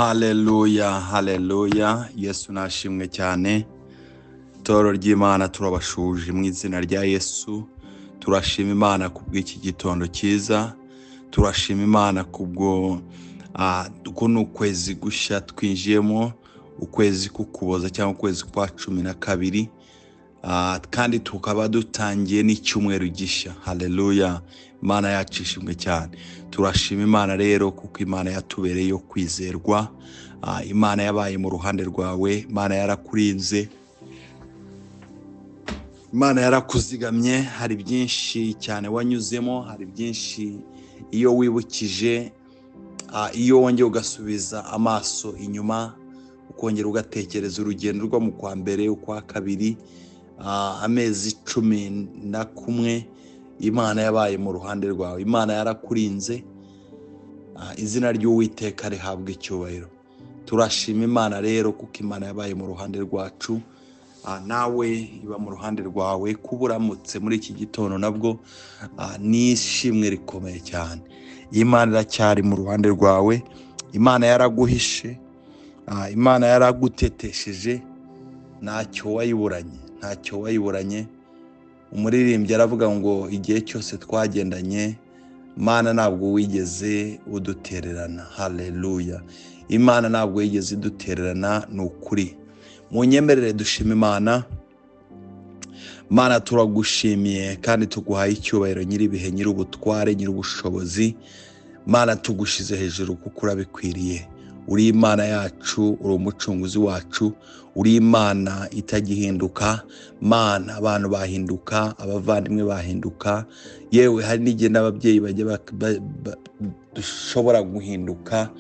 Haleluya, haleluya, Yesu nashimwe cyane. Itorero ry'Imana turabashuje mu izina rya Yesu. Turashima Imana kubw'iki gitondo cyiza, turashima Imana kubwo kuno ukwezi gushya twinjiyemo, ukwezi k'Ukuboza cyangwa ukwezi kwa 12, kandi tukaba dutangiye n'icyumweru gishya. Haleluya, Imana yacu ishimwe cyane. Turashima Imana rero kuko Imana yatubereye yo kwizerwa. Imana yabaye mu ruhande rwawe, Imana yarakurinze, Imana yarakuzigamye. Hari byinshi cyane wanyuzemo, hari byinshi iyo wibukije, iyo wongeye ugasubiza amaso inyuma, ukongera ugatekereza urugendo rwo mu kwa mbere, ukwa kabiri, amezi 11, Imana yabaye mu ruhande rwawe, Imana yarakurinze. Izina ry'Uwiteka rihabwa icyubahiro. Turashima Imana rero kuko Imana yabaye mu ruhande rwacu, nawe iba mu ruhande rwawe. Kuba uramutse muri iki gitondo nabwo ni ishimwe rikomeye cyane. Imana iracyari mu ruhande rwawe, Imana yaraguhishe, Imana yaragutetesheje, ntacyo wayiburanye, ntacyo wayiburanye. Umuririmbyi aravuga ngo igihe cyose twagendanye, Imana ntabwo wigeze udutererana. Haleluya, Imana ntabwo yigeze idutererana, ni ukuri. Munyemerere dushima Imana. Mana, turagushimiye kandi tuguhaye icyubahiro, nyir'ibihe, nyir'ubutware, nyir'ubushobozi. Mana, tugushize hejuru kuko urabikwiriye. Uri Imana yacu, uri umucunguzi wacu, uri Imana itagihinduka. Mana, abantu bahinduka, abavandimwe bahinduka, yewe hari n'igihe n'ababyeyi bajya dushobora guhinduka,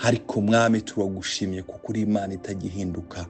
ariko Mwami turagushimiye kuko uri Imana itagihinduka,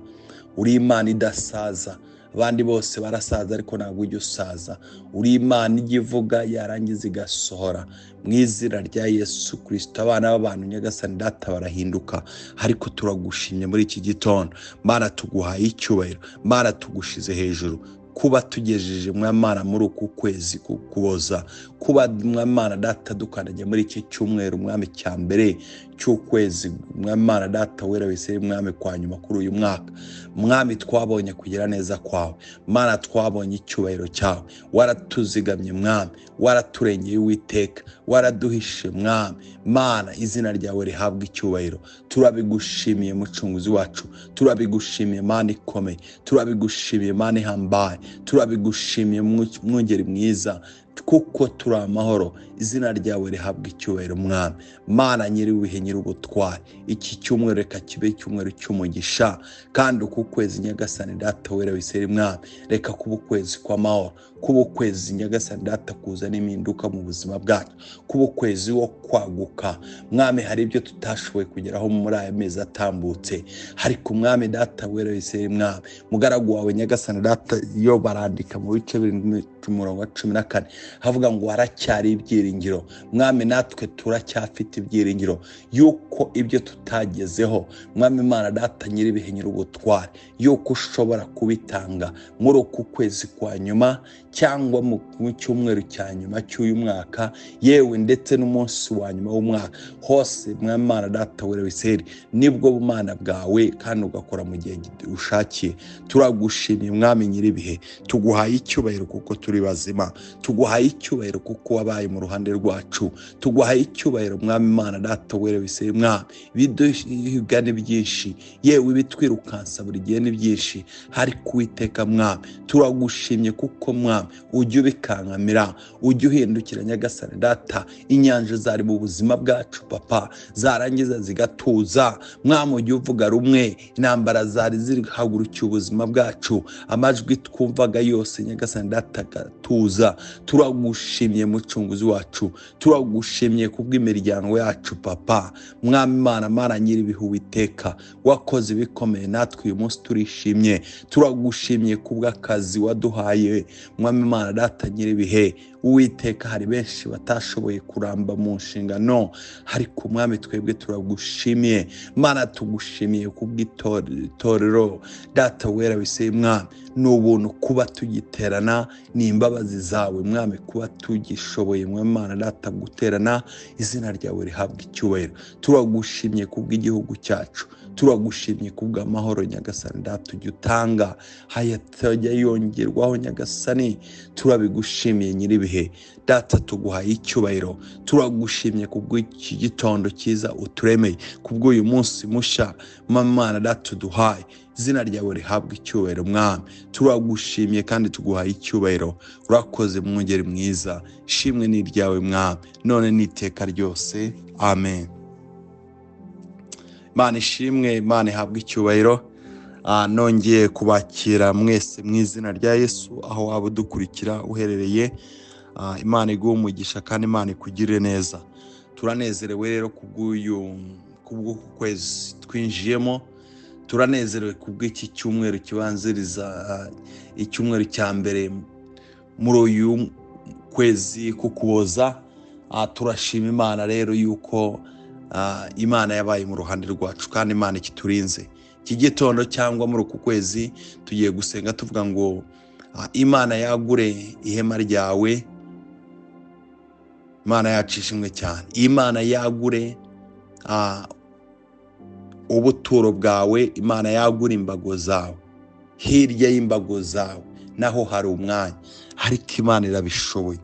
uri Imana idasaza. Abandi bose barasaza ariko ntabwo ujya usaza. Uri Imana ijya ivuga yarangiza igasohora. Mu izina rya Yesu Kristo, abana b'abantu Nyagasani Data barahinduka, ariko turagushimye muri iki gitondo. Mana, tuguhaye icyubahiro, Mana, tugushize hejuru kuba tugejeje Mwamana muri uku kwezi Kuboza, kuba Mwamana Data dukandagiye muri iki cyumweru Mwami cya mbere cy'ukwezi, Mwamana Data wera wese Mwami kwa nyuma kuri uyu mwaka. Mwami, twabonye kugira neza kwawe, Mana twabonye icyubahiro cyawe, waratuzigamye Mwami, waraturengeye Uwiteka, waraduhishe Mwami. Mana, izina ryawe rihabwa icyubahiro. Turabigushimiye Mucunguzi wacu, turabigushimiye Mana ikomeye, turabigushimiye Mana ihambaye, turabigushimiye Mwungeri mwiza, kuko turi amahoro. Izina ryawe rihabwa icyubahiro Mwami. Mana nyir'ibihe, nyir'ubutware, iki cyumweru reka kibe icyumweru cy'umugisha, kandi uku kwezi Nyagasani Data wera wese Mwami, reka kuba ukwezi kw'amahoro, kuba ukwezi Nyagasani Data kuzana impinduka mu buzima bwacu, kuba ukwezi wo kwaguka. Mwami, hari ibyo tutashoboye kugeraho muri aya mezi atambutse, ariko Mwami Data wera wese Mwami, mugaragu wawe Nyagasani Data iyo barandika mu bice 7 umurongo wa 14 havuga ngo haracyari ibyiringiro. Mwami, natwe turacyafite ibyiringiro yuko ibyo tutagezeho, Mwami Imana Data nyir'ibihe, nyir'ubutware, yuko ushobora kubitanga muri uku kwezi kwa nyuma cyangwa mu cyumweru cya nyuma cy'uyu mwaka, yewe ndetse n'umunsi wa nyuma w'umwaka hose. Mwami Imana Data wera wese, nibwo bumana bwawe kandi ugakora mu gihe ushakiye. Turagushimiye Mwami nyir'ibihe, tuguhaye icyubahiro kuko turi bazima, tuguhaye icyubahiro kuko wabaye mu ruhande rwacu, tuguhaye icyubahiro Mwami Imana Data wera wese Mwami. Ibiduhiga ni byinshi, yewe ibitwirukansa buri gihe ni byinshi, ariko Uwiteka Mwami turagushimye kuko Mwami ujya ubikankamira, ujya uhindukira Nyagasani Data inyanja zari mu buzima bwacu papa, zarangiza zigatuza. Mwami, ujya uvuga rumwe, intambara zari zirihagurukiye ubuzima bwacu, amajwi twumvaga yose Nyagasani Data agatuza. Turagushimye Mucunguzi wacu, turagushimye kubw'imiryango yacu papa. Mwami Imana, Mana nyir'ibihe Uwiteka, wakoze ibikomeye, natwe uyu munsi turishimye. Turagushimye kubw'akazi waduhaye Mwami Imana Data nyir'ibihe, Uwiteka, hari benshi batashoboye kuramba mu nshingano, ariko Mwami twebwe turagushimiye. Mana, tugushimiye kubw'itorero Data wera wiseye. Mwami, ni ubuntu kuba tugiterana, ni imbabazi zawe Mwami kuba tugishoboye, Mwami Data, guterana. Izina ryawe rihabwa icyubahiro. Turagushimye kubw'igihugu cyacu, turagushimye kubw'amahoro Nyagasani Data ujya utanga, hayatajya yongerwaho Nyagasani. Turabigushimiye nyir'ibihe Data, tuguhaye icyubahiro. Turagushimye kubw'iki gitondo cyiza uturemeye, kubw'uyu munsi mushya Mana Data uduhaye. Izina ryawe rihabwa icyubahiro Mwami, turagushimye kandi tuguhaye icyubahiro. Urakoze mwungeri mwiza, shimwe ni iryawe Mwami, none n'iteka ryose, amen. Imana ishimwe, Imana ihabwa icyubahiro. Nongeye kubakira mwese mu izina rya Yesu, aho waba udukurikira uherereye. Imana iguhe umugisha kandi Imana ikugirire neza. Turanezerewe rero kubw'uku kwezi twinjiyemo, turanezerewe kubw'iki cyumweru kibanziriza icyumweru cya mbere muri uyu kwezi k'Ukuboza. Turashima Imana rero yuko Imana yabaye mu ruhande rwacu kandi Imana ikiturinze. Iki gitondo cyangwa muri uku kwezi tugiye gusenga tuvuga ngo Imana yagure ihema ryawe. Imana yacu ishimwe cyane. Imana yagure ubuturo bwawe, Imana yagure imbago zawe. Hirya y'imbago zawe naho hari umwanya, ariko Imana irabishoboye.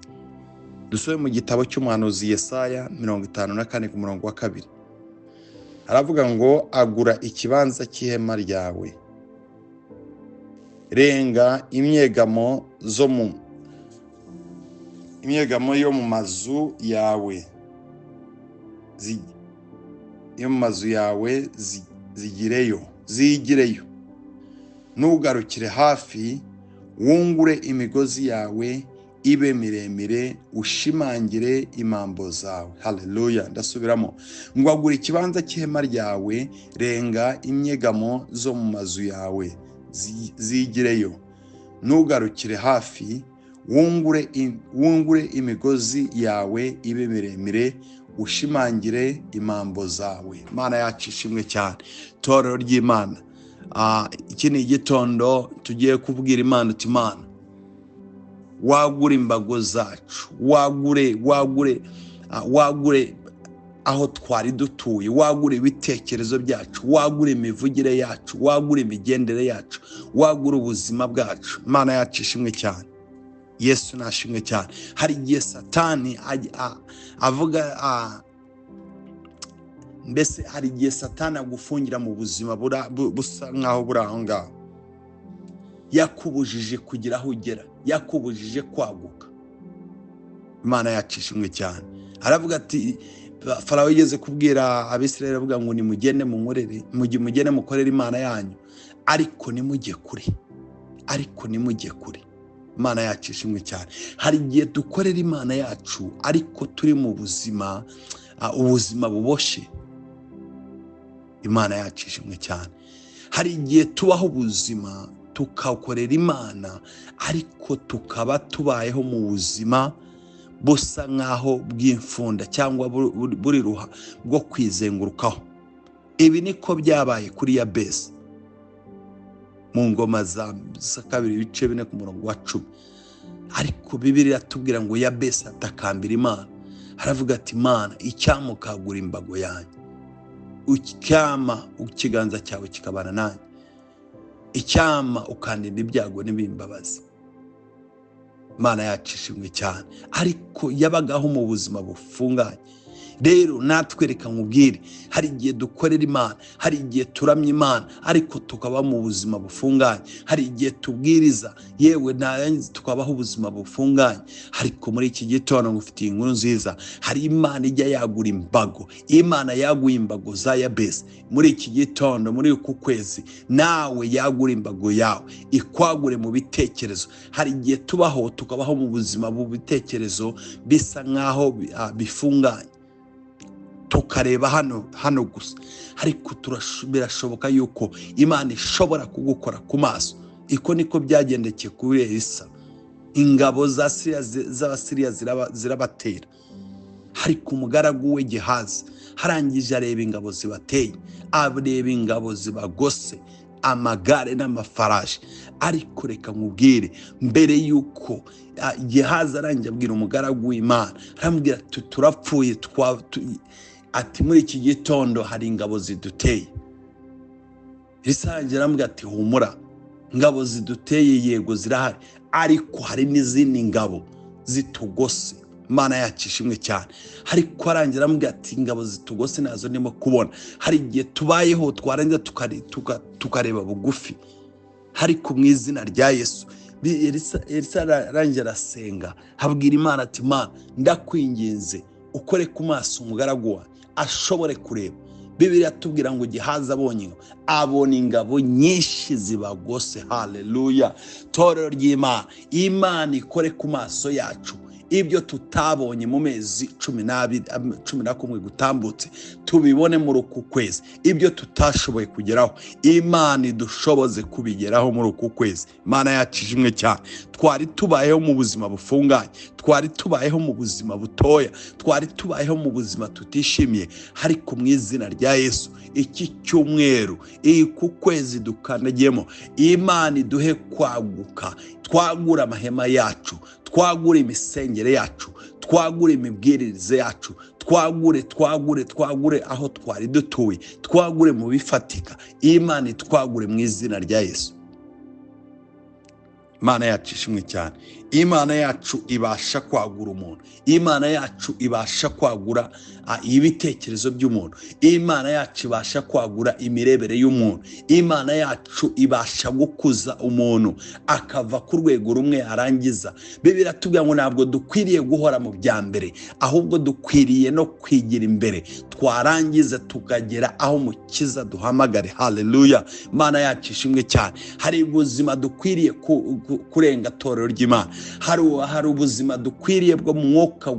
Dusome mu gitabo cy'umuhanuzi Yesaya 54 ku murongo wa 2. Aravuga ngo agura ikibanza cy'ihema ryawe, renga imyegamo zo mu imyegamo yo mu mazu yawe, yo mu mazu yawe zigireyo, ntugarukire hafi, wungure imigozi yawe ibe miremire, ushimangire imambo zawe. Haleluya. Ndasubiramo ngo agura ikibanza cy'ihema ryawe, renga imyegamo zo mu mazu yawe zigireyo, ntugarukire hafi, wungure imigozi yawe ibe miremire, ushimangire imambo zawe. Imana yacu ishimwe cyane. Torero ry'Imana, iki ni igitondo tugiye kubwira Imana uti Imana wagure imbago zacu, wagure aho twari dutuye, wagure ibitekerezo byacu, wagure imivugire yacu, wagure imigendere yacu, wagure ubuzima bwacu. Imana yacu ishimwe cyane. Yesu nashimwe cyane. Hari igihe Satani avuga, mbese hari igihe Satani agufungira mu buzima busa nkaho buri aho ngaho, yakubujije kugira aho ugera, yakubujije kwaguka. Imana yacu ishimwe cyane. Aravuga ati, Farawo yigeze kubwira Abisirayeli avuga ngo nimugende munkorere, mugende mukorere Imana yanyu, ariko nimujye kure, ariko nimujye kure. Imana yacu ishimwe cyane. Hari igihe dukorera Imana yacu ariko turi mu buzima, ubuzima buboshe. Imana yacu ishimwe cyane. Hari igihe tubaho ubuzima tukakorera Imana ariko tukaba tubayeho mu buzima busa nkaho bw'imfunda cyangwa buri ruha bwo kwizengurukaho. Ibi niko byabaye kuri Yabesi mu ngoma za kabiri ibice 4 ku murongo wa 10. Ariko Bibiliya iratubwira ngo Yabesi atakambira Imana, aravuga ati Imana icyamukagura imbago yanjye, icyama ikiganza cyawe kikabana nanjye, icyama ukandinda ibyago n'ibimbabazi. Imana yacu ishimwe cyane. Ariko yabagaho mu buzima bufunganye. Rero natwe reka nkubwire, hari igihe dukorera Imana, hari igihe turamya Imana, ariko tukaba mu buzima bufunganye. Hari igihe tubwiriza, yewe tukabaho ubuzima bufunganye. Ariko muri iki gitondo ngufitiye inkuru nziza, hari Imana ijya yagura imbago. Imana yaguye imbago za Yabesi. Muri iki gitondo, muri uku kwezi, nawe yagura imbago yawe, ikwagure mu bitekerezo. Hari igihe tubaho tukabaho mu buzima bw'ibitekerezo bisa nkaho bifunganye, tukareba hano gusa, ariko birashoboka yuko Imana ishobora kugukora ku maso. Iko niko byagendekeye kuri Elisa. Ingabo za Siriya z'Abasiriya zirabatera. Ariko umugaragu we Gehazi harangije areba ingabo zibateye, areba ingabo zibagose, amagare n'amafarashi. Ariko reka nkubwire, mbere yuko Gehazi arangiye abwira umugaragu w'Imana, aramubwira ati turapfuye, ati muri iki gitondo hari ingabo ziduteye. Elisa arangira aramubwira ati humura, ingabo ziduteye yego zirahari, ariko hari n'izindi ngabo zitugose. Imana yacu ishimwe cyane. Ariko arangira aramubwira ati ingabo zitugose nazo ndimo kubona. Hari igihe tubayeho twarangiza tukareba bugufi, ariko mu izina rya Yesu. Elisa arangira arasenga, abwira Imana ati Mana ndakwinginze ukore ku maso umugaragu wawe ashobore kureba. Bibiliya tubwira ngo Gehazi abonye abona ingabo nyinshi zibagose. Haleluya! Torero ry'Imana, Imana ikore ku maso yacu ibyo tutabonye mu mezi 12 11 gutambutse, tubibone muri uku kwezi. Ibyo tutashoboye kugeraho, Imana idushoboze kubigeraho muri uku kwezi. Imana yacu ishimwe cyane. Twari tubayeho mu buzima bufunganye, twari tubayeho mu buzima butoya, twari tubayeho mu buzima tutishimiye, ariko mu izina rya Yesu iki cyumweru, ku kwezi dukandagiyemo, Imana iduhe kwaguka, twagura amahema yacu, twagure imisengere yacu, twagure imibwirize yacu, twagure twagure twagure aho twari dutuye, twagure mu bifatika. Imana itwagure mu izina rya Yesu. Imana yacu ishimwe cyane. Imana yacu ibasha kwagura umuntu. Imana yacu ibasha kwagura ibitekerezo by'umuntu. Imana yacu ibasha kwagura imirebere y'umuntu. Imana yacu ibasha gukuza umuntu akava ku rwego rumwe arangiza. Bibiliya iratubwira ngo ntabwo dukwiriye guhora mu bya mbere, ahubwo dukwiriye no kwigira imbere, twarangiza tukagera aho Umukiza duhamagare. Haleluya! Imana yacu ishimwe cyane. Hari ubuzima dukwiriye kurenga, torero ry'Imana. Hari ubuzima dukwiriye bwo mu mwuka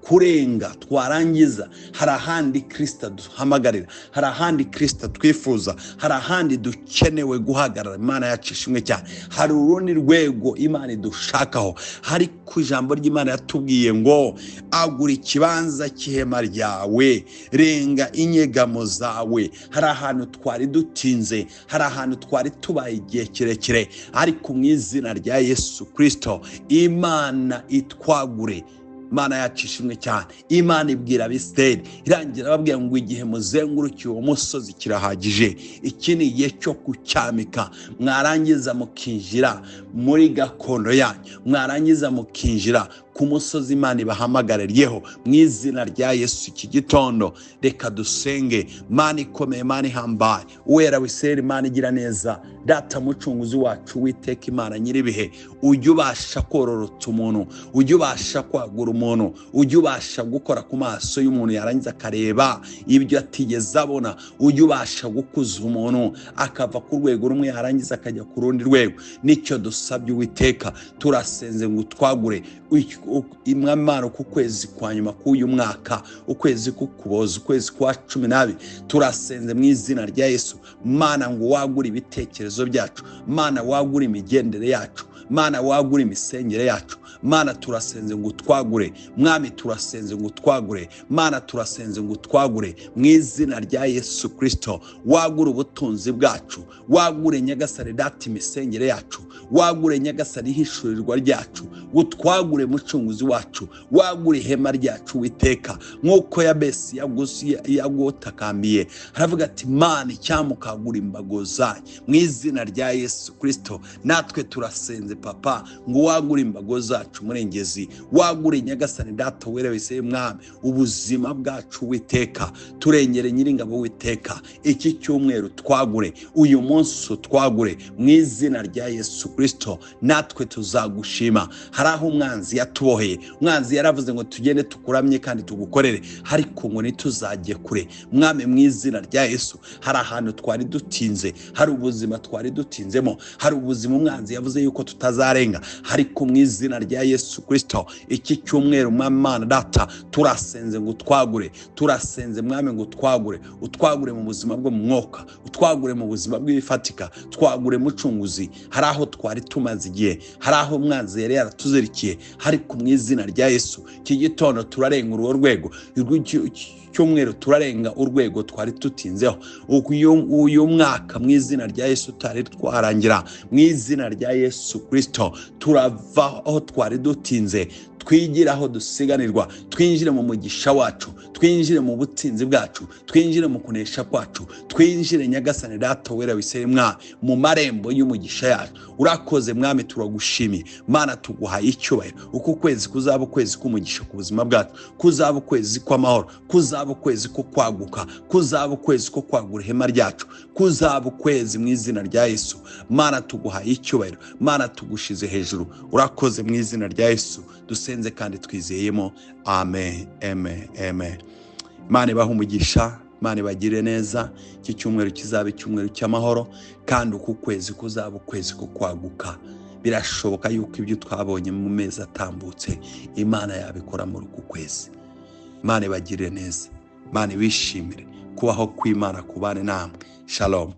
kurenga, twarangiza hari ahandi Kristo duhamagarira, hari ahandi Kristo twifuza, hari ahandi dukenewe guhagarara. Imana yacu ishimwe cyane. Hari urundi rwego Imana idushakaho. Hari ku ijambo ry'Imana yatubwiye ngo agura ikibanza cy'ihema ryawe, renga inyegamo zawe. Hari ahantu twari dutinze, hari ahantu twari tubaye igihe kirekire, ariko mu izina rya Yesu Kristo Imana itwagure. Imana yacu ishimwe cyane. Imana ibwira Abisirayeli, irangira ababwira ngo igihe muzengurukiye uwo musozi kirahagije, iki ni igihe cyo kucyamika, mwarangiza mukinjira muri gakondo yanyu, mwarangiza mukinjira ku musozi Imana ibahamagaririyeho. Mu izina rya Yesu iki gitondo reka dusenge. Mana ikomeye, Mana ihambaye, Uwera w'Isirayeli, Imana igira neza, Data mucunguzi wacu, Uwiteka Imana nyiribihe, ujye ubasha kororotsa umuntu, ujye ubasha kwagura umuntu, ujye ubasha gukora ku maso y'umuntu yarangiza akareba ibyo atigeze abona, ujye ubasha gukuza umuntu akava ku rwego rumwe yarangiza akajya ku rundi rwego. Nicyo dusabye Uwiteka, turasenze ngo utwagure. Imwamaro ku kwezi kwa nyuma k'uyu mwaka, ukwezi k'Ukuboza, ukwezi kwa 12, turasenze mu izina rya Yesu. Mana ngo wagure ibitekerezo byacu, Mana wagure imigendere yacu, Mana wagure imisengere yacu. Mana turasenze ngo utwagure, Mwami turasenze ngo utwagure, Mana turasenze ngo utwagure mu izina rya Yesu Kristo. Wagure ubutunzi bwacu, wagure Nyagasani Data imisengere yacu, wagure Nyagasani ihishurirwa ryacu, utwagure mucunguzi wacu, wagure ihema ryacu Uwiteka. Nk'uko Yabesi yagutakamiye aravuga ati Mana icyamukagura imbago zanyu, mu izina rya Yesu Kristo natwe turasenze Papa ngo wagure imbago zacu murengezi, wagure Nyagasani Data wera wese Mwami ubuzima bwacu Uwiteka, turengere nyiringabo Uwiteka. Iki cyumweru twagure, uyu munsi twagure mu izina rya Yesu Kristo, natwe tuzagushima. Hari aho umwanzi yatuboheye, umwanzi yaravuze ngo tugende tukuramye kandi tugukorere, ariko ngo ntituzajye kure. Mwami mu izina rya Yesu, hari ahantu twari dutinze, hari ubuzima twari dutinzemo, hari ubuzima umwanzi yavuze yuko tutazageraho, tutazarenga. Ariko mu izina rya Yesu Kristo, iki cyumweru Mwami Mana Data, turasenze ngo utwagure, turasenze Mwami ngo utwagure, utwagure mu buzima bwo mu mwuka, utwagure mu buzima bw'ibifatika, twagure Mucunguzi. Hari aho twari tumaze igihe, hari aho umwanzi yari yaratuzirikiye, ariko mu izina rya Yesu iki gitondo turarenga urwo rwego, cyumweru turarenga urwego twari tutinzeho. Uyu mwaka mu izina rya Yesu tutari twarangira, mu izina rya Yesu Kristo turava aho twari dutinze, twigire aho dusiganirwa, twinjire mu mugisha wacu, twinjire mu butsinzi bwacu, twinjire mu kunesha kwacu, twinjire Nyagasani Data wera wiseye Mwami mu marembo y'umugisha yacu. Urakoze Mwami, turagushimiye Mana, tuguhaye icyubahiro. Uku kwezi kuzaba ukwezi k'umugisha ku buzima bwacu, kuzaba ukwezi kw'amahoro, kuzaba ukwezi ko kwaguka, kuzaba ukwezi ko kwagura ihema ryacu, kuzaba ukwezi mu izina rya Yesu. Mana tuguhaye icyubahiro, Mana tugushize hejuru. Urakoze mu izina rya Yesu dusenze kandi twizeyemo, amen, amen, amen. Imana ibahe umugisha, Imana ibagire neza. Iki cyumweru kizaba icyumweru cy'amahoro, kandi uku kwezi kuzaba ukwezi ko kwaguka. Birashoboka yuko ibyo twabonye mu mezi atambutse Imana yabikora muri uku kwezi. Imana ibagirire neza, Imana ibishimire. Kubaho kw'Imana kubane namwe. Shalom.